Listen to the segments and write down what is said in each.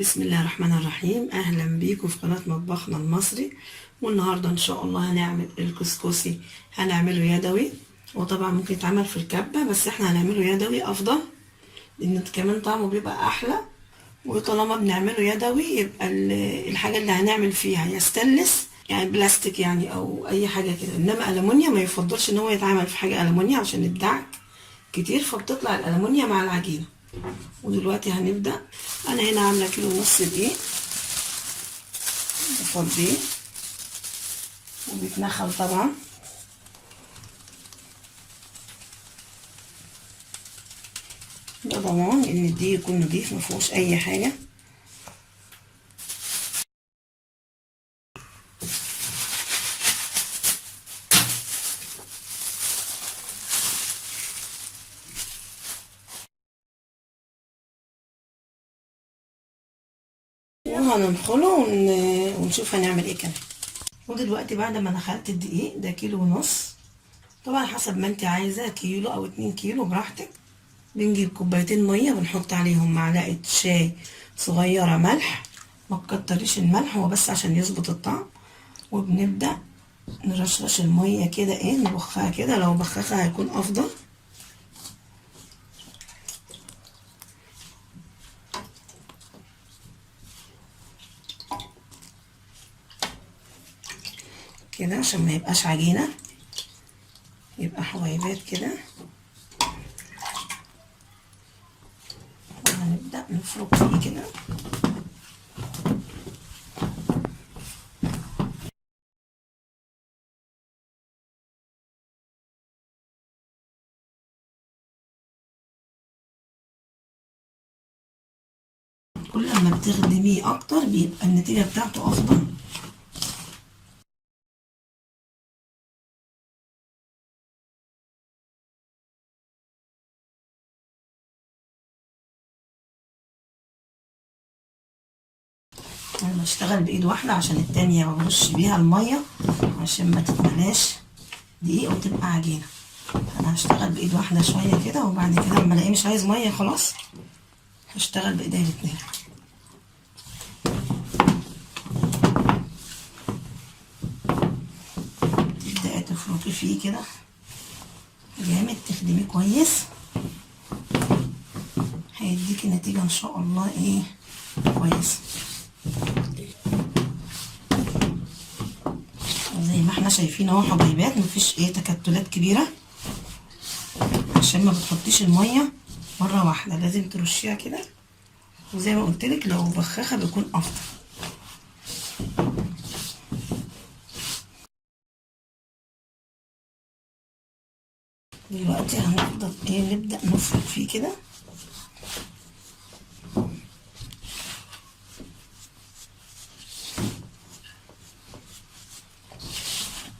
بسم الله الرحمن الرحيم. اهلا بيكم في قناة مطبخنا المصري. والنهاردة ان شاء الله هنعمل الكسكسي، هنعمله يدوي، وطبعا ممكن يتعمل في الكبة، بس احنا هنعمله يدوي افضل لان كمان طعمه بيبقى احلى. وطالما بنعمله يدوي يبقى الحاجة اللي هنعمل فيها يا ستانلس يعني بلاستيك يعني او اي حاجة كده، انما ألمونيا ما يفضلش ان هو يتعمل في حاجة ألمونيا عشان الدعك كتير، فبتطلع الألمونيا مع العجينة. ودلوقتي هنبدأ. انا هنا عاملة 1.5 كيلو دقيق، بفضيه وبيتنخل طبعا. ده ضمان ان الدقيق يكون نضيف مفيهوش اي حاجة. وهننخله ونشوف هنعمل ايه كمان. ودلوقتي بعد ما نخلت الدقيق ده 1.5 كيلو، طبعا حسب ما انت عايزه، كيلو او 2 كيلو براحتك. بنجيب 2 كوباية مية، بنحط عليهم معلقه شاي صغيرة ملح، ما تكتريش الملح هو بس عشان يظبط الطعم. وبنبدا نرشرش المية كده، ايه، نبخها كده، لو بخاخه هيكون افضل. كده عشان ما يبقاش عجينة، يبقى حبيبات كده. وهنبدأ نفرك فيه كده. كل ما بتخدميه اكتر بيبقى النتيجة بتاعته افضل. انا بشتغل بايد واحدة عشان التانية ما برش بيها المية عشان ما تتملاش دقيق وتبقى عجينه. انا هشتغل بايد واحدة شوية كده، وبعد كده لما الاقيه مش عايز مية خلاص هشتغل بايديا الاتنين. تبداي تفركي فيه كده جامد، تخدميه كويس، هيديكي نتيجة ان شاء الله ايه كويس. زي ما احنا شايفين اهو حبيبات، مفيش ايه تكتلات كبيرة، عشان ما بتحطيش المية مرة واحدة، لازم ترشيها كده. وزي ما قلتلك لو بخاخه بيكون افضل. دلوقتي هنفضل ايه، نبدا نفرك فيه كده.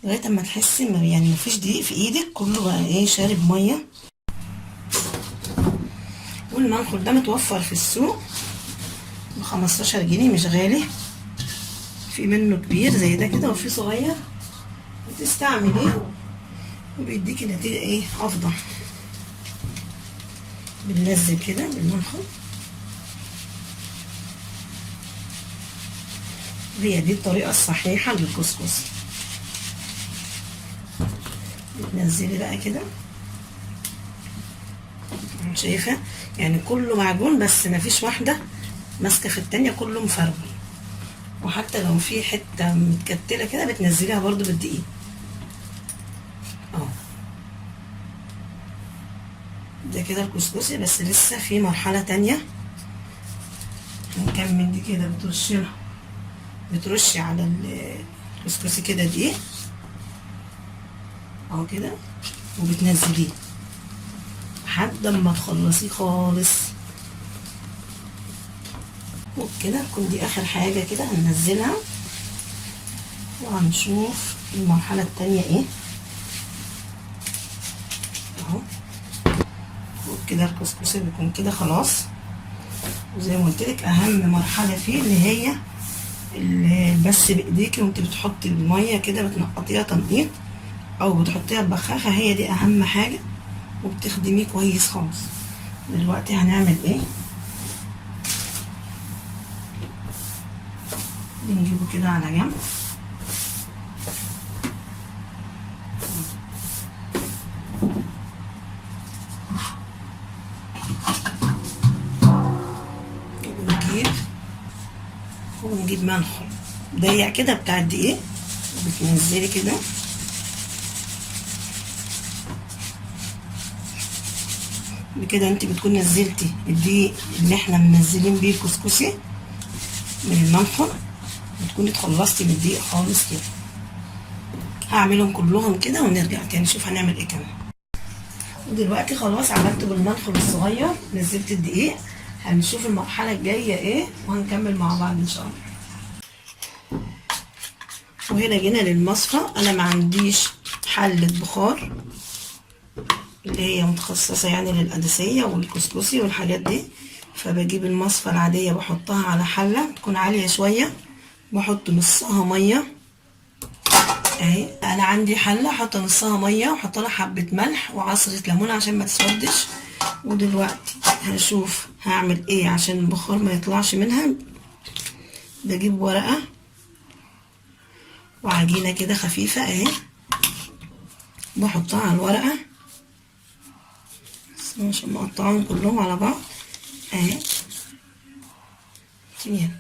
لغاية اما تحسي يعني مفيش دقيق في ايدك، كله بقى ايه شارب مية. والمنخل ده متوفر في السوق ب15 جنيه، مش غالي، في منه كبير زي ده كده وفي صغير، بتستعمليه وبيديكي نتيجة ايه افضل. بننزل كده بالمنخل، هي دي الطريقة الصحيحة للكسكس. بتنزلي بقى كده، شايفه يعني كله معجون، بس مفيش واحدة ماسكه في التانية، كله مفرغ. وحتى لو في حتة متكتله كده بتنزليها برضو بالدقيق اهو. ده كده الكسكسي، بس لسه في مرحلة تانية هنكمل دي كده. بترشيها، بترشي على الكسكسي كده دقيق اهو كده، وبتنزليه لحد ما تخلصيه خالص. وبكده تكون دي اخر حاجة كده هننزلها، وهنشوف المرحلة التانية ايه اهو. وبكده الكسكسي بيكون كده خلاص. وزي ما قلت لك اهم مرحلة فيه اللي هي اللي بس بايديكي وانت بتحطي المية كده، بتنقطيها تنقيط او بتحطيها ببخاخه، هي دي اهم حاجة، وبتخدميه كويس خالص. دلوقتي هنعمل ايه؟ بنجيبه كده على جنب. وبنجيب منخل ضيق كده بتاع الدقيق، وبتنزلي كده بكده. انت بتكون نزلتي الدقيق اللي احنا منزلين بيه الكسكسي من المنخل، بتكوني اتخلصتي من الدقيق خالص كده. هعملهم كلهم كده ونرجع تاني نشوف هنعمل ايه كمان. ودلوقتي خلاص عملته بالمنخل الصغير، نزلت الدقيق. هنشوف المرحلة الجاية ايه وهنكمل مع بعض ان شاء الله. وهنا جينا للمصفى. انا ما عنديش حلة بخار اللي هي متخصصة يعني للقدسية والكسكسي والحاجات دي، فبجيب المصفى العادية بحطها على حلة تكون عالية شوية، بحط نصها مية اهي. انا عندي حلة حاطة نصها مية وحط لها حبة ملح وعصرة ليمون عشان ما تسودش. ودلوقتي هشوف هعمل ايه عشان البخار ما يطلعش منها. بجيب ورقة وعجينة كده خفيفة اهي، بحطها على الورقة بس عشان مقطعهم كلهم على بعض اهي تمام.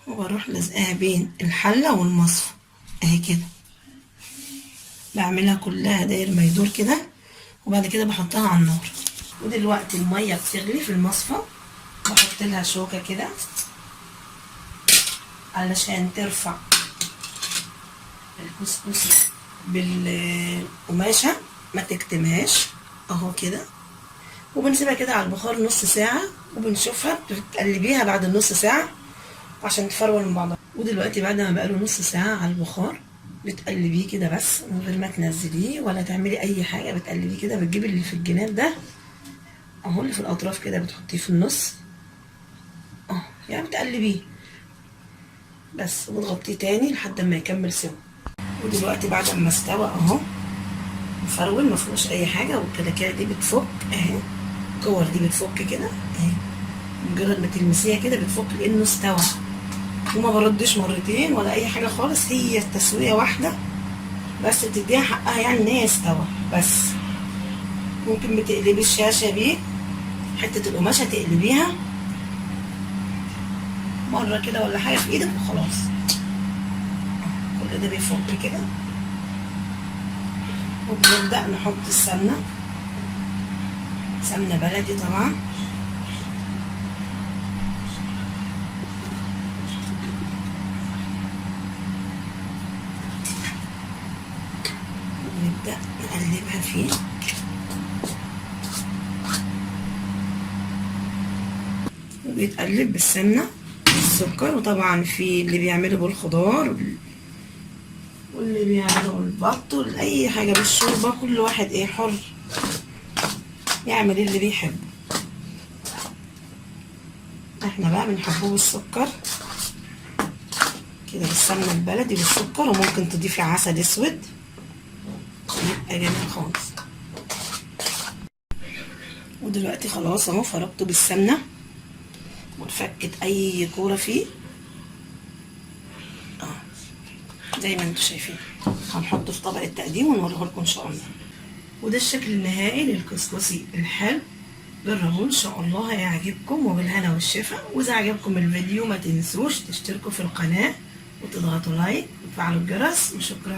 وبروح لازقاها بين الحلة والمصفى اهي كده، بعملها كلها داير ما يدور كده، وبعد كده بحطها على النار. ودلوقتي المية بتغلي في المصفى، بحط لها شوكة كده علشان ترفع الكسكسي بالقماشة ما تكتمهاش اهو كده. وبنسيبها كده على البخار نص ساعة، وبنشوفها بتقلبيها بعد النص ساعة عشان تفرول من بعضها. ودلوقتي بعد ما بقاله نص ساعة على البخار بتقلبيه كده بس من غير ما تنزليه ولا تعملي اي حاجة، بتقلبيه كده. بتجيبي اللي في الجناب ده اهو اللي في الاطراف كده بتحطيه في النص اهو، يعني بتقلبيه بس وتغطيه تاني لحد ما يكمل سوا. ودلوقتي بعد ما استوى اهو مفرول ما فيهوش اي حاجة، والكلاكيع دي بتفك اهي، الكور دي بتفك كده اهي، مجرد ما تلمسيها كده بتفك لانه استوى. وما بردش مرتين ولا اي حاجة خالص، هي التسوية واحدة بس بتديها حقها يعني ان هي استوى بس. ممكن بتقلبي الشاشة بيه حتة القماشه تقلبيها مرة كده ولا حاجة في ايدك وخلاص. كل ده بيفك كده. وبنبدأ نحط السمنة، سمنة بلدي طبعا. ونبدأ نقلبها فيه. وبيتقلب بالسمنة والسكر، وطبعا في اللي بيعمله بالخضار واللي بيعملوا البط اي حاجة بالشوربه، كل واحد ايه حر يعمل اللي بيحبه. احنا بقى بنحبه بالسكر كده، بالسمنه البلدي بالسكر، وممكن تضيفي عسل اسود يبقى جميل خالص. ودلوقتي خلاص اهو فركته بالسمنه واتفكت اي كورة فيه زي ما انتم شايفين. هنحطه في طبق التقديم ونوريه لكم ان شاء الله. وده الشكل النهائي للكسكسي الحلو، جربوه ان شاء الله هيعجبكم، وبالهنا والشفا. واذا عجبكم الفيديو ما تنسوش تشتركوا في القناة وتضغطوا لايك وتفعلوا الجرس، وشكرا.